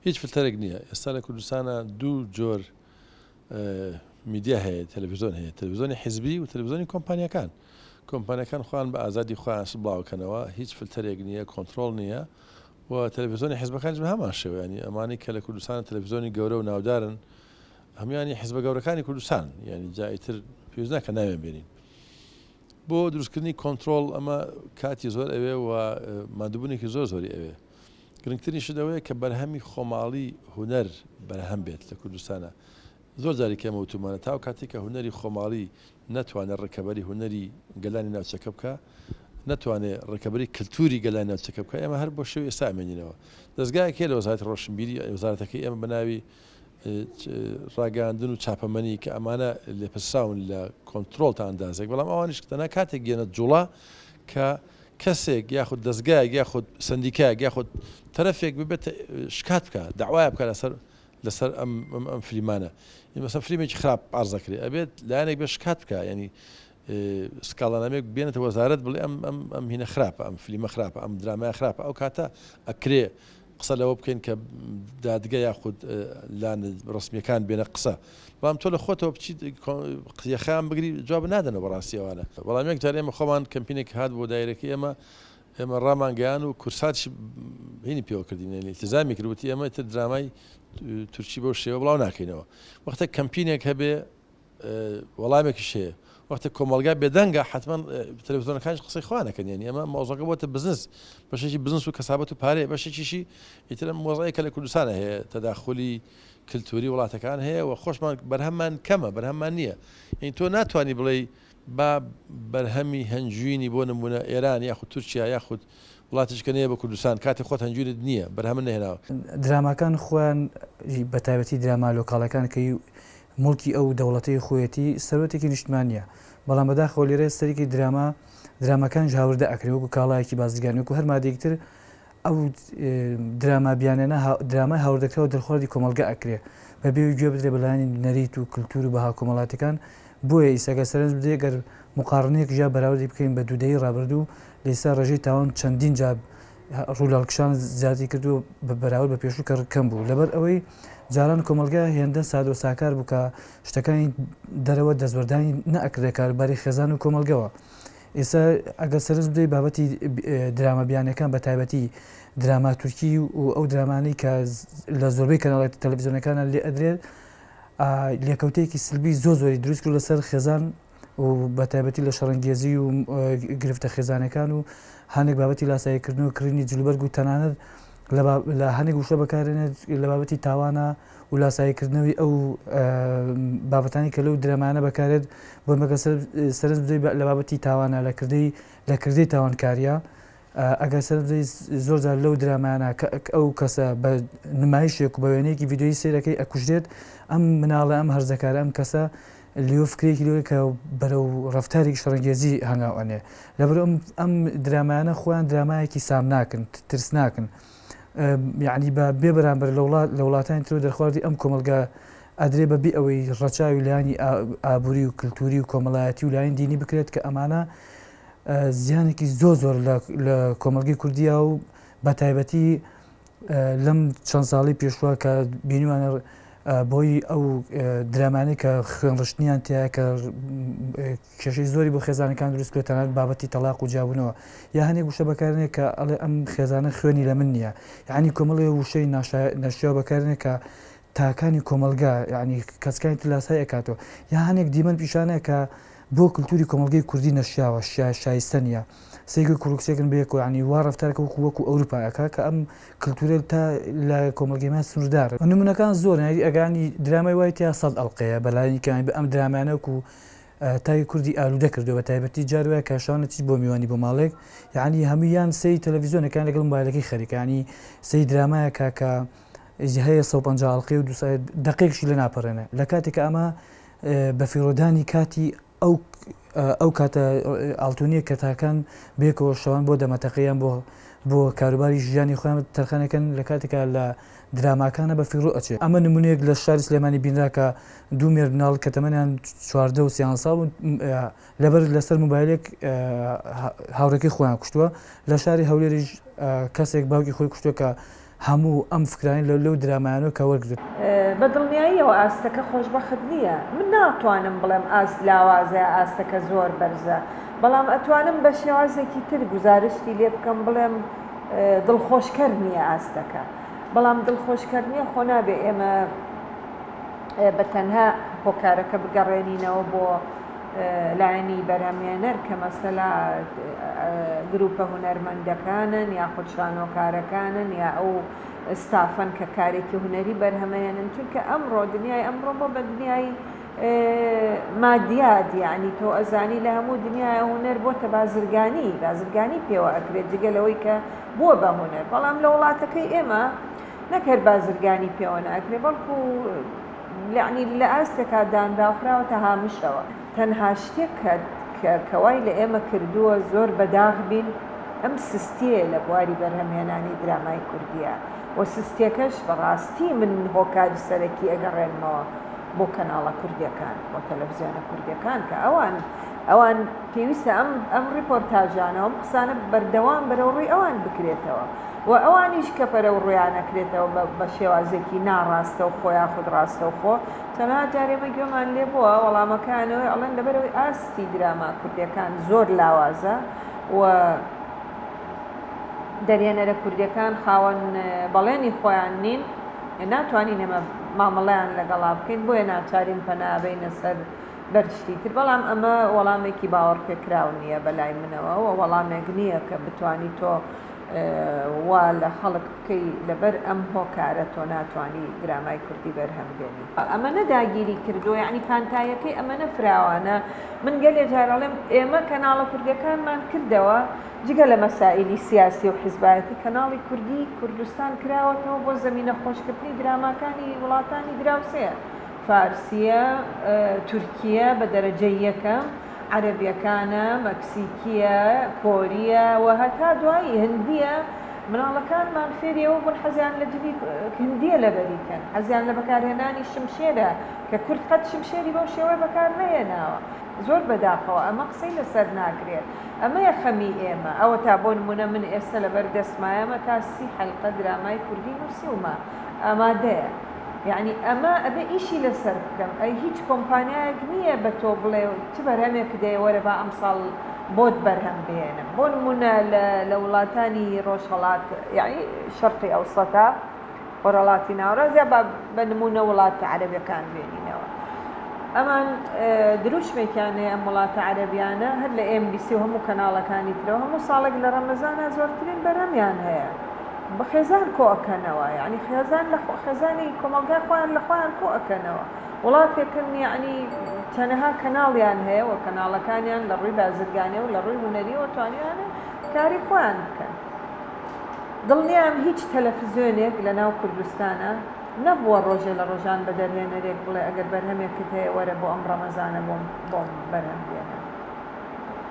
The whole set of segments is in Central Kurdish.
هیچ فلتەرێک نییە. ئێستا لە کوردستانا دوو جۆر میدیا هەیە، تەلەفزیۆن هەیە، تەلەفزیۆنی حیزبی و تەلەفزیۆنی کۆمپانیاکان. کۆمپانیاکان خۆیان بە ئازادی خۆیان شت بڵاوکەنەوە، هیچ فلتەرێک نییە، کۆنترۆڵ نییە و تەلەفزیۆنی حیزبەکانیش بە هەمان شێوە. یانی ئەمانەی کە لە کوردستان تەلەفزیۆنی گەورە و ناودارن هەموویانی حیزبە گەورەکانی کوردستان، یانی جا ئیتر پێویست ناکە ناویان بێنین. بۆ دروستکردنی کۆنترۆڵ ئەمە کاتی زۆر ئەوێ و ماندووبوونێکی زۆر زۆری ئەوێ. گرنگترین شت ئەوەیە کە بەرهەمی خۆماڵی هونەر بەرهەم بێت لە کوردستانا. زۆر جاری کە ئێمە وتوومانە تا ئەو کاتەی کە هونەری خۆماڵی نەتوانێت ڕکەبەری هونەری گەلانی ناوچەکە بکا، نەتوانێت ڕکەبەری کلتوری گەلانی ناوچەکە بکا، ئێمە هەر بۆ شێوەی ئێستا ئەمێنینەوە. دەزگایەک هەیە لە وەزارەتی ڕۆشنبیری، وەزارەتەکەی ئێمە بە ناوی ڕاگەیاندن و چاپەمەنی کە ئەمانە لێپرسراون لە کۆنترۆڵ تا ئەندازێک، بەڵام ئەوانیش تەنها کاتێک یەنە جوڵە کە کەسێک یاخود دەزگایەک یاخود سەندیکایەک یاخود تەرەفێک ببێت شکات بکە داوایە بکە لەسەر لەسەر ئەم ئەم فلیمانە مەسە فلیمێکی خراپ عرض دەکرێت ئەبێت لایەنێک بێ شکات بکە ینی سکاڵانامەیەک بێنێتە وەزارەت بڵێ ئەم ئەم ئەم هینە خراپە ئەم فلیمە خراپە ئەم درامای خراپە ئەو کاتە ئەکرێ قسە لەوە بکەین کە دادگە یاخود لایەنە ڕەسمیەکان بێنە قسە بەڵام تۆ لە خۆتەوە بچیت یەخەیان بگری جواب نادەنەوە بەڕاستی ئەوانە بەڵام یەک جار ئێمە خۆمان کەمپینێک هات بۆ دایرەکەی ئێمە ئێمە ڕامانگەیان و کورساتیش هینی پێوە کردین یعنی التزامی کرد وتی ئێمە تر درامای تورکی بەو شێوە بڵاو ناکەینەوە وەختێک کەمپینێک هەبێ وەڵامێکیش هەیە وەختێک کۆمەڵگا بێدەنگە حتمما تەلەڤزیۆنەکانیش قسەی خۆیان ئەکەن یعنی ئەمە مەوزەکە بۆتە بزنس بەشێکی بزنس و کەسابەت و پارەیە بەشێکیشی ئیتر ئەم وەزعەیە کە لە کوردستانە هەیە تەداخولی کلتوری وڵاتەکان هەیە و خۆشمان بەرهەممان کەمە بەرهەممان نییە یعنی تۆ ناتوانانی بڵێ با بەرهەمی هەنجوینی بۆ نمونە ئێران یاخود تورکیا یاخود وڵاتیش کە نەیە بە کوردستان کاتێ خۆت هەنجوینت نییە بەرهەمت نەهێناوە. دراماکان خۆیان بەتایبەتی دراما لۆکاڵەکان کە موڵکی ئەو دەوڵەتەی خۆیەتی سەروەتێکی نیشتمانیە بەڵام بەداخەوە لێرە سەرێکی دراما دراماکانیش هاوردە ئەکرێ وەکو کاڵایەکی بازرگانی وەکو هەر مادەیەکی تر ئەو دراما بیانێنە درامای هاوردەکراوە دەرخواردی کۆمەڵگە ئەکرێ بە بێ گوێ بدرێ بە لایەنی نەریت و کلتور و بەها کۆمەڵاتەکان بۆیە ئیستا گەر سەرنج بدرێ گەر مقارنەیەک ژیا بەراوردی بکەین بە دوودەی ڕابردوو لە ئیستا ڕێژەی تاوان چەندین جار ڕوو لە هەڵکشان زیادی کردووە بە بەراورد بە پێشوو کە کەم بوو لەبەر ئەوەی جاران کۆمەڵگە هێندە سادە و ساکار بوو کە شتەکانی دەرەوە دەستوەردانی نەئەکردە کاروباری خێزان و کۆمەڵگەوە ئێستا ئەگەر سەرنج بدەیت بابەتی دراما بیانەکان بە تایبەتی دراما تورکی و ئەو درامانەی کە لە زۆربەی کەناڵە تەلەڤیزیۆنەکانە لێ ئەدرێت لێکەوتەیەکی سلبی زۆر زۆری دروست کرد لەسەر خێزان و بە تایبەتی لە شەڕەنگێزی و گرفتە خێزانەکان و هەندێک بابەتی لاساییکردن و کڕینی جلوبەرگ و تەنانەت لە هەندێک وشە بەکارێنێت لە بابەتی تاوانە و لاساییکردنەوەی ئەو بابەتانی کە لەو درەمانە بەکارێت بۆ مەگە سەرنج بدەیت لە بابەتی تاوانە لە کردەی لە کردەی تاوانکاریە ئەگەر سەرنج بدەیت زۆر جار لەو درامایانە کە ئەو کەسە بە نمایشێک و بە وێنەیەکی ڤیدیۆیی سەیرەکەی ئەکوژرێت ئەم مناڵە ئەم هەرزەکارە ئەم کەسە لیۆ فکرێکی لۆیە کە بەرەو ڕەفتارێکی شەڕەنگێزی هەنگاو ئەنێ لەبەر ئەم ئەم درامایانە خۆیان درامایەکی سامناکن ترسناکن یعنی بە بێ بەرامبەر لە وڵات لە وڵاتانی ترەوە دەرخواردی ئەم کۆمەڵگا ئەدرێ بە بێ ئەوەی ڕەچاوی لایەنی ئابووری و کلتوری و کۆمەڵایەتی و لایەن دینی بکرێت کە ئەمانە زیانێکی زۆر زۆر لە کۆمەڵگەی کوردیا و بە تایبەتی لەم چەند ساڵی پێشوە کە بینیوانە بۆی ئەو درامانەی کە خوێن ڕشتنیان تیا کە کێشەی زۆری بۆ خێزانەکان دروست کرد تەنانەت بابەتی تەلاق و جیابوونەوە یا هەنێک وشە بەکارێ کە ئەڵێ ئەم خێزانە خوێنی لە من نییە یعنی کۆمەڵێ وشەی ناشیاو بەکارێ کە تاکانی کۆمەڵگا یعنی کەسکانی تر لاسای ئەکاتەوە یا هەنێک دیمەن پیشانە کە بۆ کلتوری کۆمەڵگەی کوردی نەشیاوە شایستە نییە سەیرکە کوڕ و کچێکن بەیەکەوە یعنی وا ڕەفتارکە وەکو وەکو ئەوروپا ئەکا کە ئەم کلتورە تا لە کۆمەڵگەی ما سنووردارە نمونەکان زۆرن یعنی ئەگانی درامای وای تیا سەد ئەڵقەیە بەلایەنی کەمی بە ئەم درامانە وەکو تاکی کوردی ئالوودە کردووە بە تایبەتی جار وایە کە شەوانە چیت بۆ میوانی بۆ ماڵێک یعنی هەموویان سەیری تەلەڤیزیۆنەکان لەگەڵ مۆبایلەکەی خەریکە یعنی سەیری درامایەکە کە هەیە 150 ئەڵقەی و 200 دەقێکشی لێ ناپەڕێنێ لە کاتێک کە ئەمە بەفیڕۆدانی کاتی ئەو ئەو کاتە ئاڵتونیە کە تاکان بێکەوە شەوان بۆ دەمەتەقە یان بۆ بۆ کاروباری ژیانی خۆیان تەرخانەکەن لە کاتێکا لە دراماکانە بە فیڕۆ ئەچێ ئەمە نمونەیەک لە شاری سلێمانی بینرا کە دوو مێردمناڵ کە تەمەنیان 14 و 13 ساڵ بوون لەبەر لەسەر موبایلێک هاوڕێکەی خۆیان کوشتووە لە شاری هەولێریش کەسێک باوکی خۆی کوشتووە کە. هەموو ئەم فکرانەی لە لەو درامایانەوە کە وەرگرت. بە دڵنیاییەوە ئاستەکە خۆشبەخت نییە. من ناتوانم بڵێم ئاست لاوازە یا ئاستەکە زۆر بەرزە، بەڵام ئەتوانم بە شێوازێکی تر گوزارشتی لێ بکەم بڵێم دڵخۆشکەر نییە ئاستەکە. بەڵام دڵخۆشکەر نییە خۆ نابێ ئێمە بە تەنها هۆکارەکە بگەڕێنینەوە بۆ لایەنی بەرهەمهێنەر کە مەسەلا گروپە هونەرمەندەکانن یاخود شانۆکارەکانن یا ئەو ستافەن کە کارێکی هونەری بەرهەمەهێنن چونکە ئەمڕۆ دنیای ئەمڕۆ بۆ بە دنیای مادیات یعنی تۆ ئەزانی لە هەموو دنیای هونەر بۆتە بازرگانی بازرگانی پێوە ئەکرێت جگە لەوەی کە بووە بە هونەر بەڵام لە وڵاتەکەی ئێمە نەک هەر بازرگانی پێوە ناکرێت بەڵکو یەعنی لە ئاستێکا دانراو خراوەتە هامشەوە. تەنها شتێک کە کە کە وای لە ئێمە کردووە زۆر بەداخ بین ئەم سستیەیە لە بواری بەرهەمهێنانی درامای کوردیە و سستیەکەش بە ڕاستی من هۆکاری سەرەکی ئەگەڕێنمەوە بۆ کەناڵە کوردیەکان بۆ تەلەفزیۆنە کوردیەکان کە ئەوان ئەوان پێویستە ئەم ئەم ڕیپۆرتاژانە و ئەم قسانە بەردەوام بەرەو ڕووی ئەوان بکرێتەوە. و ئەوانیش کە پەرەو ڕویان ئەکرێتەوە بە بە شێوازێکی ناڕاستەوخۆ یاخود ڕاستەوخۆ چەنەها جار ئێمە گوێمان لێ بووە وەڵامەکانەوەی ئەڵێن لەبەرئەوەی ئاستی دراما کوردیەکان زۆر لاوازە و دەرهێنەرە کوردیەکان خاوەن بەڵێنی خۆیان نین ناتوانین ئێمە مامەڵەیان لەگەڵا بکەین بۆیە ناچارین پەنا بەینە سەر بەر شتی تر بەڵام ئەمە وەڵامێکی باوەڕپێکراو نییە بەلای منەوە و وەڵامێک نییە کە بتانی تۆ وا لە خەڵک بکەی لەبەر ئەم هۆکارە تۆ ناتوانی درامای کوردی بەرهەم بێنی. ئەمەنە داگیری کردووە یەعنی پانتاییەکەی ئەمەنە فراوانە من گەلێ جار ئەڵێم ئێمە کەناڵە کوردیەکانمان کردەوە جگە لە مەسائیلی سیاسی و حیزبایەتی کەناڵی کوردی کوردستان کراوەتەوە بۆ زەمینە خۆشکردنی دراماکانی وڵاتانی دراوسێ فارسیە تورکیە بە دەرەجەی یەکەم عەرەبیەکانە، مەکسیکیە، کۆریە و هەتا دوایی، هندیە، مناڵەکانمان فێری ئەوە بوون حەزیان لە جلی هندیە لەبەری کەن، حەزیان لە بەکارهێنانی شمشێرە کە کورد قەت شمشێری بەو شێوەیە بەکار نەهێناوە. زۆر بەداخەوە ئەمە قسەی لەسەر ناکرێ. ئەمەیە خەمی ئێمە. ئەوەتا بۆ نموونە من ئێستا لەبەر دەستمایەمە تا سی حەلقە درامای کوردی نووسیومە ئامادەیە. یەعنی ئەمە ئەبێ ئیشی لەسەر بکەم ئەی هیچ کۆمپانیایەک نییە بە تۆ بڵێ چ بەرهەمێکت هەیە وەرە با ئەمساڵ بۆت بەرهەم بهێنم بۆ نمونە لە لە وڵاتانی ڕۆژهەڵات یەعنی شەرقی ئەوسەتا خۆرهەڵاتی ناوەڕاست یا با بە نمونە وڵاتە عەرەبیەکان بێنینەوە ئەمان دروشمێکیان هەیە ئەم وڵاتە عەرەبیانە هەر لە ئێم بی سی و هەموو کەناڵەکانی ترەوە هەموو ساڵێک لە ڕەمەزانا زۆرترین بەرهەمیان هەیە بە خێزان کۆ ئەکەنەوە یەعنی خێزان لە خێزانی کۆمەڵگای خۆیان لە خۆیان کۆ ئەکەنەوە وڵاتێکن یەعنی چەنەها کەناڵیان هەیە و کەناڵەکانیان لە ڕووی بازرگانی و لە ڕووی هونەریەوە توانیویانە کاری خۆیان بکەن دڵنیام هیچ تەلەفزیۆنێک لە ناو کوردستانە نەبووە ڕۆژێ لە ڕۆژان بە دەرهێنەرێک بڵێ ئەگەر بەرهەمێکت هەیە وەرە بۆ ئەم ڕەمەزانە بۆم بۆم بەرهەم بێنە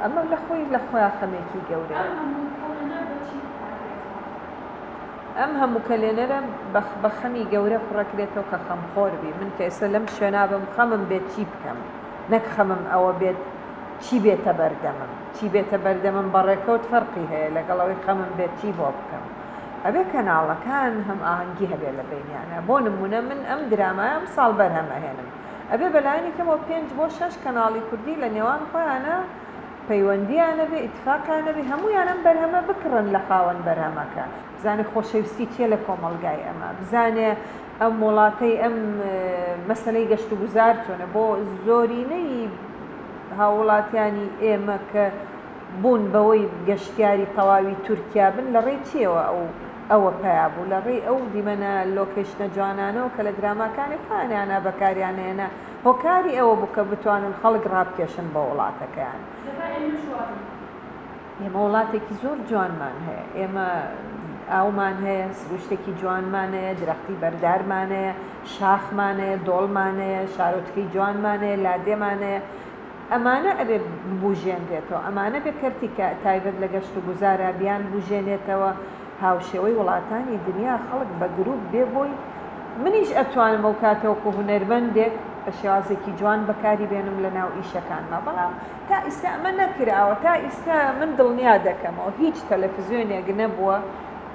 ئەمە لە خۆی لە خۆیا خەمێکی گەورەیە. ئەم هەموو کەڵێنە بە چی پڕەکرێتەوە؟ ئەم هەموو کەلێنەرە بە بە خەمی گەورە پڕەکرێتەوە کە خەمخۆر بی. من کە ئێستا لەم شوێنا بم خەمم بێت چی بکەم؟ نەک خەمم ئەوە بێت چی بێتە بەردەمم. چی بێتە بەردەمم بە ڕێکەوت فەرقی هەیە لەگەڵ ئەوەی خەمم بێت چی بۆ بکەم. ئەبێ کەناڵەکان هەمئاهەنگی هەبێ لە بەینیانا. بۆ نموونە من ئەم درامایە ئەمساڵ بەرهەم ئەهێنم. ئەبێ بەلایەنی کەمەوە پێنج بۆ شەش کەناڵی کوردی لە نێوان خۆیانا پەیوەندیان هەبێ، ئیتفاقیان هەبێ، هەموویان ئەم بەرهەمە بکڕن لە خاوەن بەرهەمەکە. بزانێ خۆشەویستی چیە لە کۆمەڵگای ئەمە، بزانێ ئەم وڵاتەی ئەم مەسەلەی گەشتوگوزار چۆنە، بۆ زۆرینەی هاووڵاتیانی ئێمە کە بوون بەوەی گەشتیاری تەواوی تورکیا بن لە ڕێی چیەوە ئەو ئەوە پەیا بوو؟ لە ڕێی ئەو دیمەنە لۆکەیشنە جوانانەوە کە لە دراماکانی خۆیانیانا بەکاریان ئەهێنا هۆکاری ئەوە بوو کە بتوانن خەڵک ڕابکێشن بۆ وڵاتەکەیان. دەبا ئێمەش وا بین. ئێمە وڵاتێکی زۆر جوانمان هەیە، ئێمە ئاومان هەیە، سروشتێکی جوانمان هەیە، درەختی بەردارمان هەیە، شاخمان هەیە، دۆڵمان هەیە، شارۆچکەی جوانمان هەیە، لادێمان هەیە، ئەمانە ئەبێ ببوژێنرێتەوە، ئەمانە بێ کەرتی کە تایبەت لە گەشت و گوزارا بیان بوژێنێتەوە، هاوشێوەی وڵاتانی دنیا خەڵک بە گروپ بێ بۆی، منیش ئەتوانم ئەو کاتە وەکو هونەرمەندێک بە شێوازێکی جوان بەکاری بێنم لە ناو ئیشەکانما، بەڵام تا ئیستا ئەمە نەکراوە، تا ئیستا من دڵنیا دەکەمەوە هیچ تەلەفزیۆنێک نەبووە.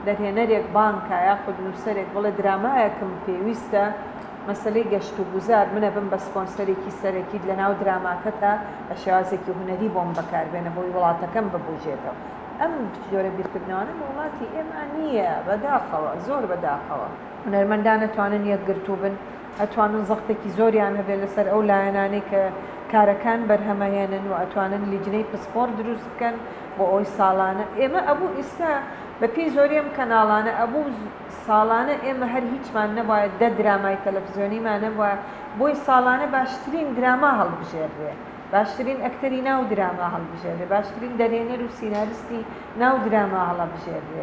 دەرهێنەرێک بانگ کا یاخود نووسەرێک بڵێ درامایەکم پێویستە، مەسەلەی گەشتوگوزار، من ئەبم بە سپۆنسەرێکی سەرەکیت لەناو دراماکەتا بە شێوازێکی هونەری بۆم بەکاربێنە بۆی وڵاتەکەم ببوژێتەوە. ئەم جۆرە بیرکردنەوانە لە وڵاتی ئێمە نییە بەداخەوە، زۆر بەداخەوە. هونەرمەندان ئەتوانن یەکگرتوو بن، ئەتوانن زەختێکی زۆریان هەبێت لەسەر ئەو لایەنانەی کە کارەکان بەرهەمەهێنن و ئەتوانن لیجنەی پسپۆڕ دروست بکەن بۆ ئەوەی ساڵانە ئێمە ئەبوو ئیستا بە پێی زۆری ئەم کەناڵانە ئەبوو ساڵانە ئێمە هەر هیچمان نەبوایە دە درامای تەلەفزیۆنیمان هەبوایە بۆی ساڵانە باشترین دراما هەڵبژێررێ باشترین ئەکتەری ناو دراما هەڵبژێررێ باشترین دەرهێنەر و سیناریستی ناو دراما هەڵەبژێررێ.